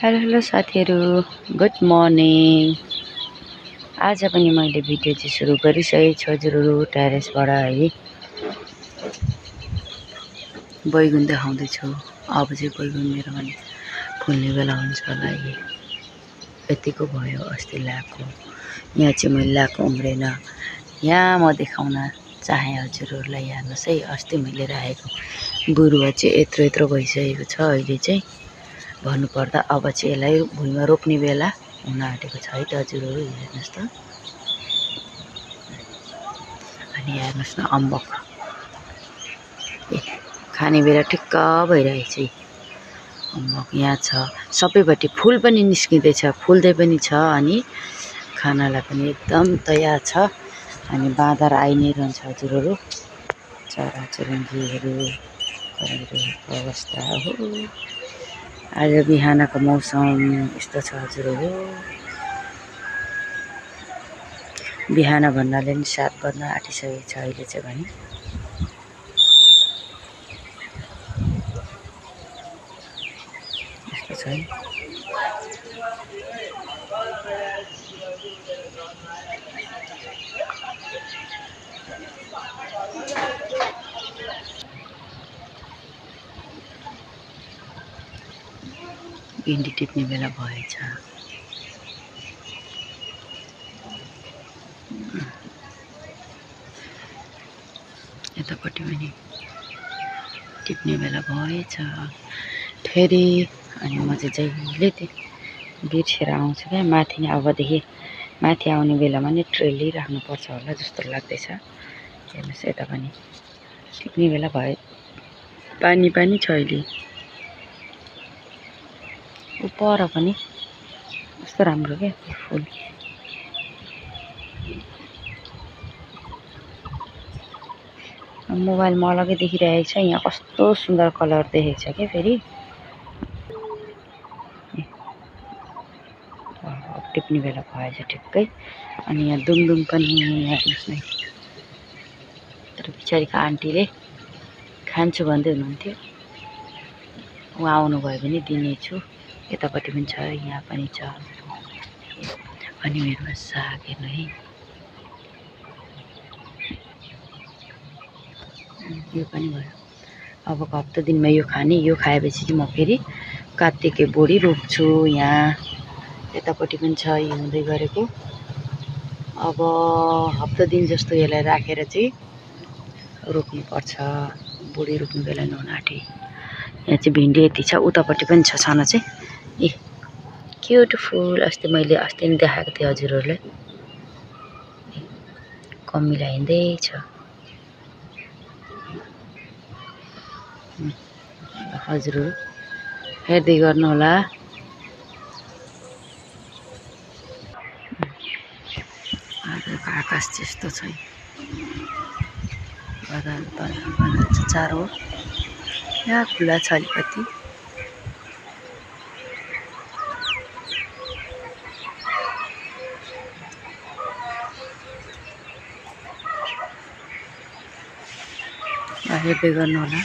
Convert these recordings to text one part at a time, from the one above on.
Hello साथीहरु, good morning. आज पनि मैले भिडियो चाहिँ सुरु गरिसकेको छु हजुरहरु टेरेसबाट है। बैगुन देखाउँदै छु। अब चाहिँ बैगुन मेरो पनि फुल्ने बेला हुन्छ होला है। यतिको भयो अस्ति ल्याएको। यहाँ चाहिँ मैले ल्याएको उम्रेन। यहाँ म देखाउन चाहे हजुरहरुलाई हेर्नुस् है, अस्ति मैले राखेको बुरुवा चाहिँ यत्रो भइसकेको छ। अहिले चाहिँ भन्नुपर्दा अब चाहिँ यसलाई भुइँमा रोप्ने बेला हुन आँटेको छ है त हजुरहरु, हेर्नुस् त। अनि हेर्नुस् न अम्बक खाने बेला ठिक्क भइरहेछ है। अम्बक यहाँ छ, सबैपट्टि फूल पनि निस्किँदैछ, फुल्दै पनि छ अनि खानालाई पनि एकदम तयार छ। अनि बाँदर आइ नै रहन्छ हजुरहरु, चराचुरुङ्गीहरु गरिरहेको अवस्था हो। आज बिहानको मौसम यस्तो छ हजुरहरु। बिहान भन्नाले नि 7 बज्न आँटिसकेको छ अहिले चाहिँ भने। यस्तो छ है। भिन्डी टिप्ने बेला भएछ। यतापट्टि पनि टिप्ने बेला भएछ फेरि। अनि म चाहिँ जहिले बिर्सेर आउँछु क्या माथि नै। अबदेखि माथि आउने बेलामा नि ट्रे राख्नुपर्छ होला जस्तो लाग्दैछ। हेर्नुस् यता पनि टिप्ने बेला भयो। पानी छ अहिले। पर पनि कस्तो राम्रो क्या फुल। मोबाइलमा अलग्गै देखिरहेको छ, यहाँ कस्तो सुन्दर कलर देखेको छ क्या फेरि। टिप्ने बेला भएछ ठिक्कै। अनि यहाँ दुमदुम पनि हेर्नुस् न। तर बिचारीको आन्टीले खान्छु भन्दै हुनुहुन्थ्यो। उहाँ आउनुभयो भने दिनेछु। यतापट्टि पनि छ, यहाँ पनि छ। अनि मेरोमा साग हेर्नु है। यो पनि भयो। अबको हप्ता दिनमा यो खाने। यो खाएपछि चाहिँ म फेरि कात्तिके बोडी रोप्छु यहाँ। यतापट्टि पनि छ हिउँदै गरेको। अब हप्ता दिन जस्तो यसलाई राखेर चाहिँ रोप्नुपर्छ। बोडी रोप्ने बेला नहुन आँटे। यहाँ चाहिँ भिन्डी यति छ। उतापट्टि पनि छ सानो चाहिँ। ए क्युट फुल। अस्ति नि देखाएको थिएँ हजुरहरुलाई। कमिला हिँड्दैछ। हजुरहरु हेर्दै गर्नु होला। आजको आकाश त्यस्तो छ। बादल छ चारो। यहाँ खुला छ अलिकति। हेर्दै गर्नु होला।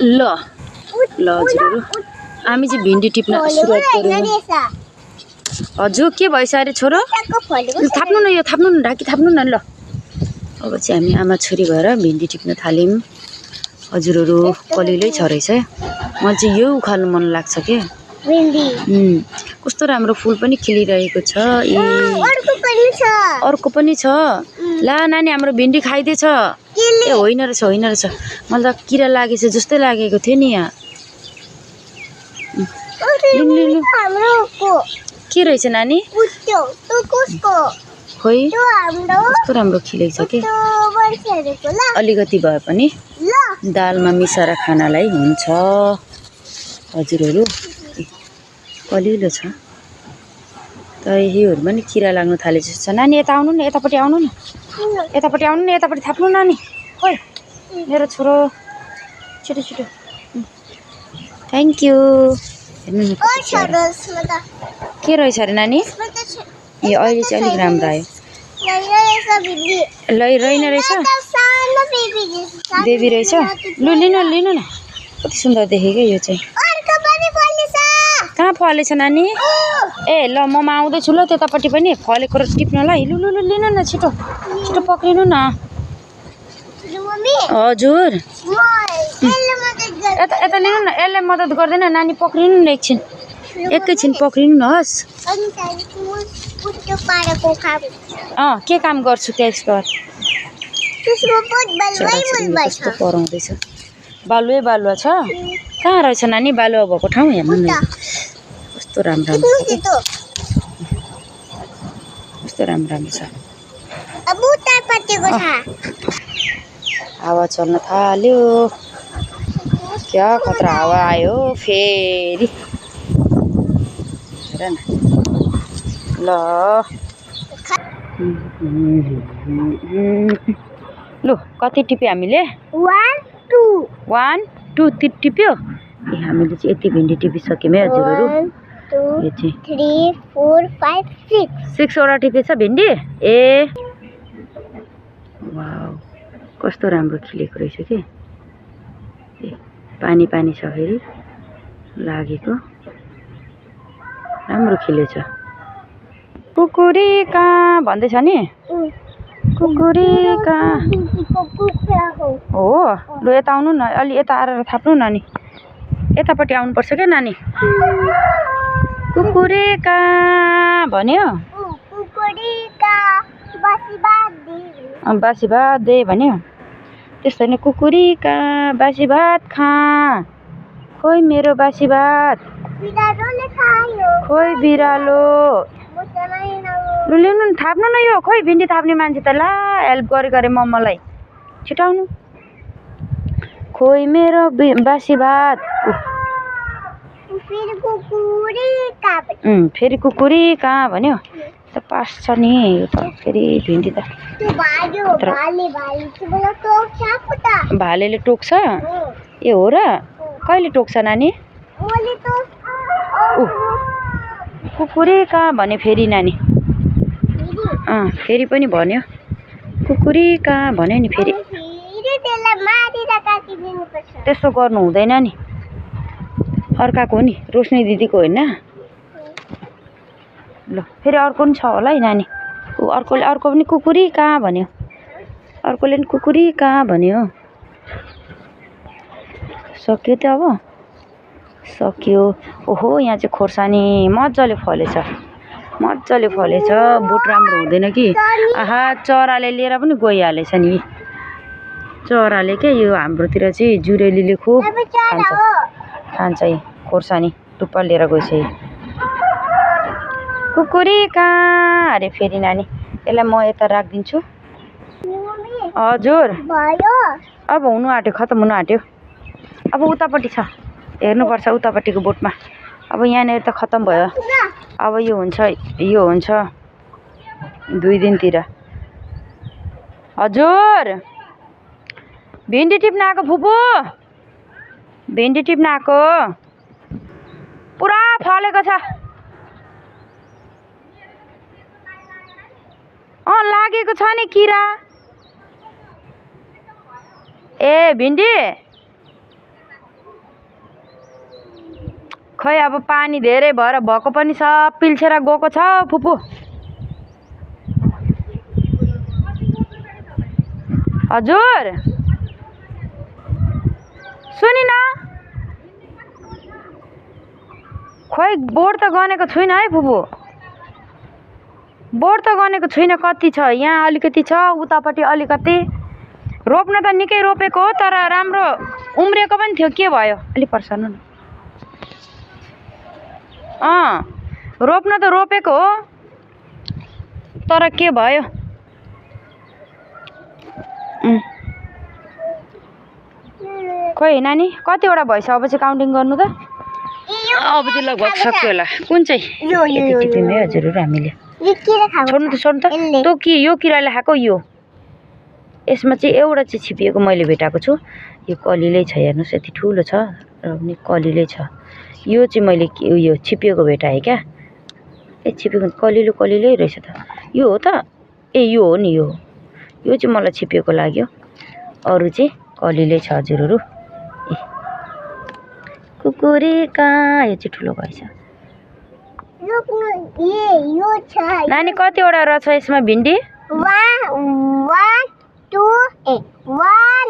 ल हजुरहरु, हामी चाहिँ भिन्डी टिप्न सुरुवात गरौँ। हजुर के भइस अरे छोरो? थाप्नु न, यो थाप्नु न, ढाकी थाप्नु न। ल अब चाहिँ हामी आमा छोरी भएर भिन्डी टिप्न थाल्यौँ हजुरहरु। कलिलै छ रहेछ। म चाहिँ यो उखाल्नु मन लाग्छ के कस्तो राम्रो फुल पनि खिलिरहेको छ। अर्को पनि छ। ला नानी हाम्रो भिन्डी खाइदिएछ। ए होइन रहेछ। मलाई त किरा लागेछ जस्तै लागेको थियो नि यहाँ। के रहेछ नानी? खोइ कस्तो राम्रो खिलेको छ के। अलिकति भए पनि दालमा मिसाएर खानालाई हुन्छ हजुरहरु। कलिलो छ तर योहरू पनि किरा लाग्न थाले जस्तो छ। नानी यता आउनु न, यतापट्टि आउनु न, यतापट्टि थाप्नु नानी। खोइ मेरो छोरो छिटो। Thank you. हेर्नु न के रहेछ अरे नानी? ए अहिले चाहिँ अलिक राम्रो आयो। रहेन रहेछ। बेबी रहेछ लु लिनु लिनु न कति सुन्दर देखेको यो चाहिँ कहाँ फलेछ नानी ए ल ममा आउँदैछु ल त्यतापट्टि पनि फलेको टिप्न ल लु लु लु लिनु न छिटो छिटो पक्रिनु न हजुर यता यता लिनु न यसले मद्दत गर्दैन नानी पक्रिनु न एकैछिन पक्रिनु न होस् के काम गर्छु त्यसको कस्तो पराउँदैछ बालुवा छ कहाँ रहेछ नानी बालुवा भएको ठाउँ हेर्नु न कस्तो राम्रो छ हावा चल्न थाल्यो क्या खतरा हावा आयो फेरि हेर न ल लु कति टिप्यो हामीले 1 2 टिप्यो ए हामीले चाहिँ यति भिन्डी टिपिसक्यौँ है हजुरहरू 1 2 3 4 5 6 वटा टिपेछ भिन्डी ए वाउ कस्तो राम्रो खिलेको रहेछ के ए पानी छ फेरि लागेको राम्रो खिलेछ कुकुरी कहाँ भन्दैछ नि कुकुरी कहाँ हो लु यता आउनु न अलि यता आएर थाप्नु न नि यतापट्टि आउनुपर्छ क्या नानी कुकुरी कहाँ भन्यो बासी भात दे भन्यो त्यस्तो नि कुकुरी कहाँ बासी भात खा खोइ मेरो बासी भात खोइ बिरालो लु ल्याउनु नि थाप्नु न यो खोइ भिन्डी थाप्ने मान्छे त ला हेल्प गरे मम्मालाई छिटाउनु खोइ मेरो बासी भात फेरि कुकुरी कहाँ भन्यो त पास छ नि यो त फेरि भिन्डी त भालेले टोक्छ ए हो र कहिले टोक्छ नानी कुकुरी कहाँ भन्यो फेरि नानी फेरि पनि भन्यो कुकुरी कहाँ भन्यो नि फेरि त्यस्तो गर्नु हुँदैन नि अर्काको हो नि रोशनी दिदीको होइन ल फेरि अर्को पनि छ होला है नानी अर्को पनि कुकुरी कहाँ भन्यो अर्कोले पनि कुकुरी कहाँ भन्यो सक्यो त अब सक्यो ओहो यहाँ चाहिँ खोर्सानी मजाले फलेछ बोट राम्रो हुँदैन कि आहा चराले लिएर पनि गइहालेछ नि चराले के यो हाम्रोतिर चाहिँ जुरेलीले खुब खान्छ खोर्सानी टुप्पा लिएर गएछ कुकुरी कहाँ अरे फेरि नानी यसलाई म यता राखिदिन्छु हजुर अब हुनु आँट्यो खतम हुनु आँट्यो अब उतापट्टि छ हेर्नुपर्छ उतापट्टिको बोटमा अब यहाँनिर त खतम भयो अब यो हुन्छ 2 दिनतिर हजुर भिन्डी टिप्न आएको फुपू भिन्डी टिप्न आएको पुरा फलेको छ लागेको छ नि किरा ए भिन्डी खै अब पानी धेरै भएर भएको पनि सब पिल्छेर गएको छ फुपू हजुर सुनि न खोइ बोट त गनेको छुइनँ है फुपू बोट त गनेको छुइनँ कति छ यहाँ अलिकति छ उतापट्टि अलिकति रोप्न त निकै रोपेको हो तर राम्रो उम्रेको पनि थियो के भयो अलि पर्सानु न रोप्न त रोपेको हो तर के भयो खोइ नानी कतिवटा भएछ अब चाहिँ काउन्टिङ गर्नु त अब चाहिँ लगभग सक्यो होला कुन चाहिँ टिप्यौँ है हजुरहरू हामीले छोड्नु त तँ कि यो किराले खाएको यो यसमा चाहिँ एउटा चाहिँ छिपिएको मैले भेटाएको छु यो कलिलै छ हेर्नुहोस् यति ठुलो छ र पनि कलिलै छ यो चाहिँ मैले उयो छिपिएको भेटाएँ क्या ए छिपिएको कलिलै रहेछ त यो हो त ए यो हो नि यो चाहिँ मलाई छिपिएको लाग्यो अरू चाहिँ कलिलै छ हजुरहरू। ए कुकुरी कहाँ, यो चाहिँ ठुलो भएछ। नानी कतिवटा रहेछ यसमा भिन्डी? 1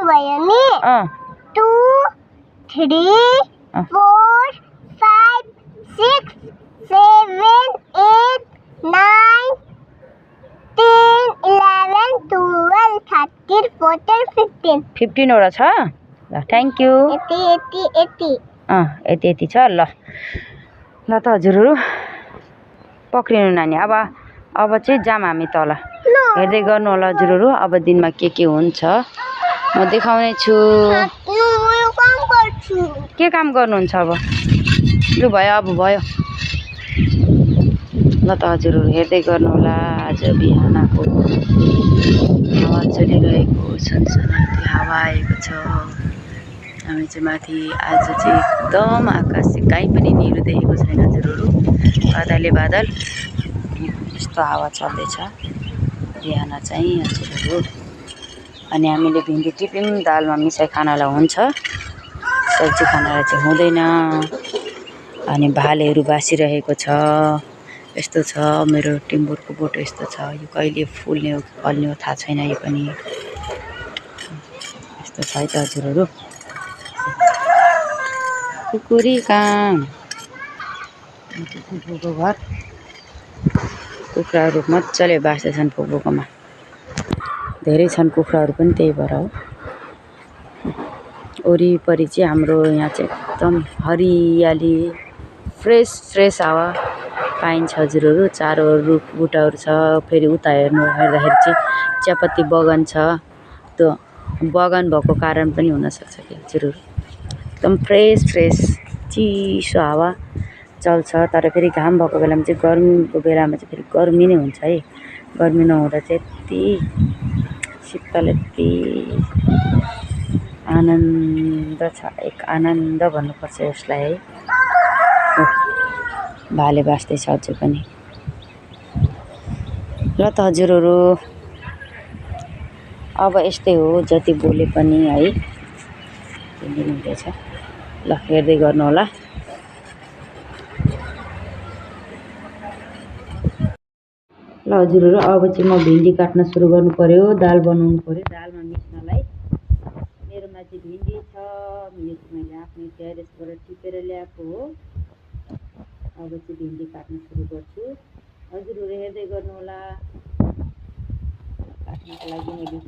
भयो नि, 2 3 4 5 6 7 8 9 10 11 12 13 14 15 15 वटा छ। ल थ्याङ्क यू। यति यति छ। ल ल त हजुरहरू पक्रिनु नानी। अब चाहिँ जाम हामी तल। हेर्दै गर्नु होला हजुरहरू, अब दिनमा के हुन्छ म देखाउने छु। के काम गर्नुहुन्छ अब? लु भयो, अब भयो। ल त हजुरहरू हेर्दै गर्नु होला। आज बिहानको हावा चलिरहेको सनसनाटी हावा आएको छ। हामी चाहिँ माथि आज चाहिँ एकदम आकाश चाहिँ कहीँ पनि निलो देखेको छैन हजुरहरू। बादलै बादल, यस्तो हावा चल्दैछ बिहान चाहिँ हजुरहरू। अनि हामीले भिन्डी टिप्यौँ, दालमा मिसाई खानालाई हुन्छ, सब्जी खानालाई चाहिँ हुँदैन। अनि भालेहरू बासिरहेको छ। यस्तो छ मेरो टिम्बुरको बोटो, यस्तो छ। यो कहिले फुल्ने हो फल्ने हो थाहा छैन। यो पनि यस्तो छ है त हजुरहरू। कुकुरी कहाँ? फुपूको घर। कुखुराहरू मजाले बाँच्दैछन् फुपूकोमा। धेरै छन् कुखुराहरू पनि, त्यही भएर हो। वरिपरि चाहिँ हाम्रो यहाँ चाहिँ एकदम हरियाली, फ्रेस हावा पाइन्छ हजुरहरू। चारो रुख बुटाहरू छ। फेरि उता हेर्दाखेरि चाहिँ चियापत्ती बगान छ। त्यो बगान भएको कारण पनि हुनसक्छ कि हजुरहरू। एकदम फ्रेस चिसो हावा चल्छ। तर फेरि घाम भएको बेलामा चाहिँ, गर्मीको बेलामा चाहिँ फेरि गर्मी नै हुन्छ है। गर्मी नहुँदा चाहिँ यति शीतल, यति आनन्द छ। एक आनन्द भन्नुपर्छ यसलाई है। भाले बाँच्दैछ अझै पनि। ल त हजुरहरू अब यस्तै हो, जति बोले पनि है हुँदैछ। ल हेर्दै गर्नु होला। ल हजुरहरू अब चाहिँ म भिन्डी काट्न सुरु गर्नु पर्यो, दाल बनाउनु पर्यो। दालमा मिस्नलाई मेरोमा चाहिँ भिन्डी छ। यो चाहिँ मैले आफ्नै ट्यारेसबाट टिपेर ल्याएको हो। अब चाहिँ भिन्डी काट्न सुरु गर्छु। हजुरहरू हेर्दै गर्नु होला। काट्नको लागि मैले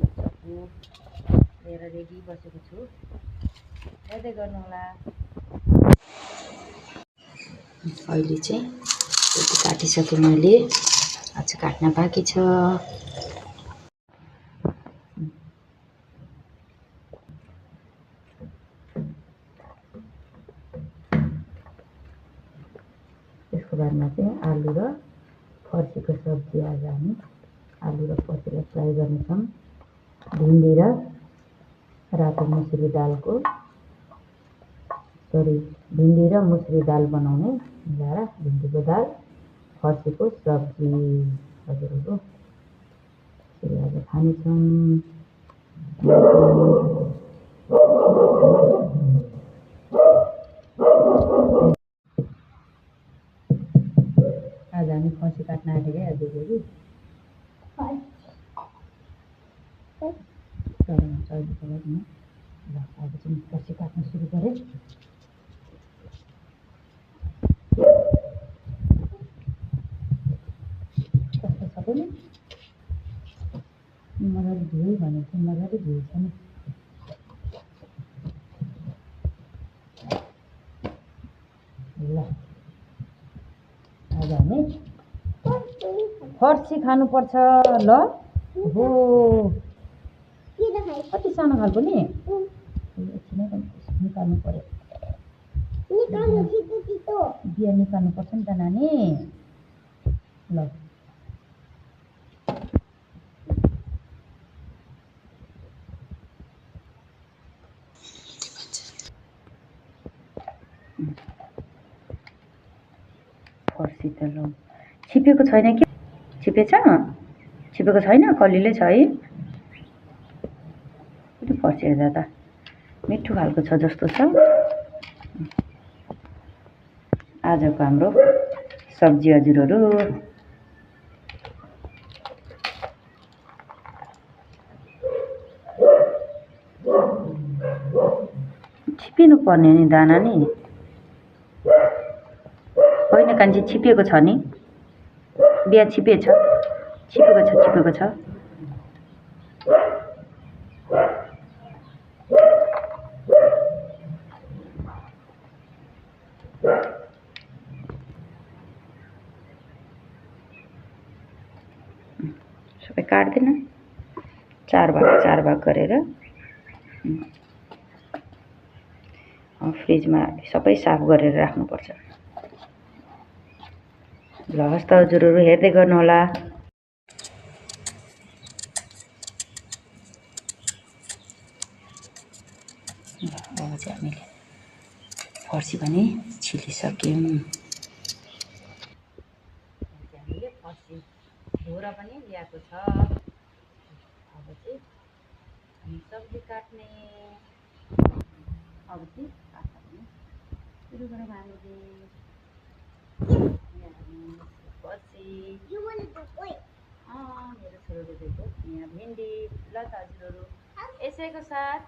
लिएर रेडी बसेको छु। हेर्दै गर्नु होला। अहिले चाहिँ यति काटिसकेँ मैले, अझ काट्न बाँकी छ। त्यसको बादमा चाहिँ आलु र फर्सीको सब्जी आज हामी आलु र फर्सीलाई फ्राई गर्नेछौँ। भिन्डी र रातो मुसुरी दालको भिन्डी र मुसुरी दाल बनाउने मिलाएर भिन्डीको दाल, फर्सीको सब्जी हजुरहरू यसरी आज खानेछौँ। आज हामी फर्सी काट्न आँटेको है हजुरहरू। सब्जीको लागि ल अब चाहिँ फर्सी काट्न सुरु गरेँ। कस्तो छ पनि मजाले धोएँ भनेको चाहिँ मजाले धोएछ नि। ल आज हामी फर्सी खानुपर्छ। ल हो कति सानो खालको नि, एकछिनै निकाल्नु पर्यो। बिहा निकाल्नुपर्छ नि त नानी। ल फर्सी त ल छिपेको छैन कि? छिपेछ? छिपेको छैन, कलिलै छ है। फर्सी हेर्दा त मिठो खालको छ जस्तो छ। आजको हाम्रो सब्जी हजुरहरू। छिपिनु पर्ने नि दाना नि होइन कान्छी, छिपेको छ नि, बिहा छिपेको छ। सबै काट्दैन, चार भाग गरेर फ्रिजमा सबै साफ गरेर राख्नुपर्छ। ल हस् त हजुरहरू, हेर्दै गर्नुहोला। अब चाहिँ हामीले फर्सी पनि छिलिसक्यौँ। हामीले फर्सी धोएर पनि ल्याएको छ। अब चाहिँ हामी सब्जी काट्ने। अब चाहिँ काट्न पनि सुरु गरौँ हामीले। फर्सी मेरो छोरो रोपेको यहाँ भिन्डी। ल त हजुरहरू, यसैको साथ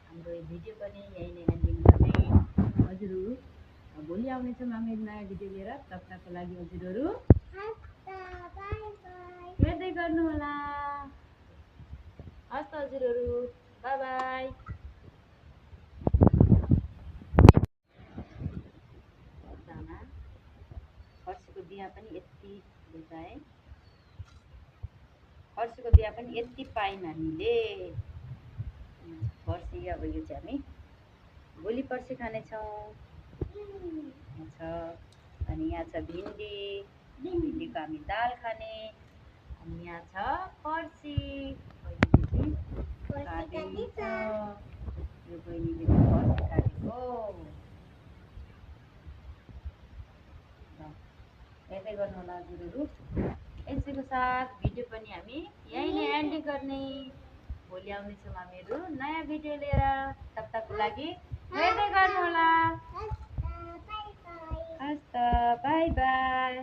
हाम्रो यो भिडियो पनि यही नै एन्डिङ गर्ने। हजुरहरू भोलि आउनेछौँ हामी नयाँ भिडियो लिएर। तबतकको लागि हजुरहरू हेर्दै गर्नुहोला। हस् त हजुरहरू, बाई बाई। फर्सीको बिहा पनि यति है, फर्सीको बिहा पनि यति पायौँ हामीले। फर्सी अब यो चाहिँ हामी भोलि पर्सि खानेछौँ। अनि यहाँ छ भिन्डीको हामी दाल खाने। अनि यहाँ छ फर्सी, यो बहिनीले फर्सी काटेको। हेर्दै गर्नुहोला हजुरहरू। यसैको साथ भिडियो पनि हामी यहीँ नै एन्डिङ गर्ने। भोलि आउनेछौँ हामीहरू नयाँ भिडियो लिएर। तबतकको लागि हेर्दै गर्नुहोला। हस् त, बाई बाई।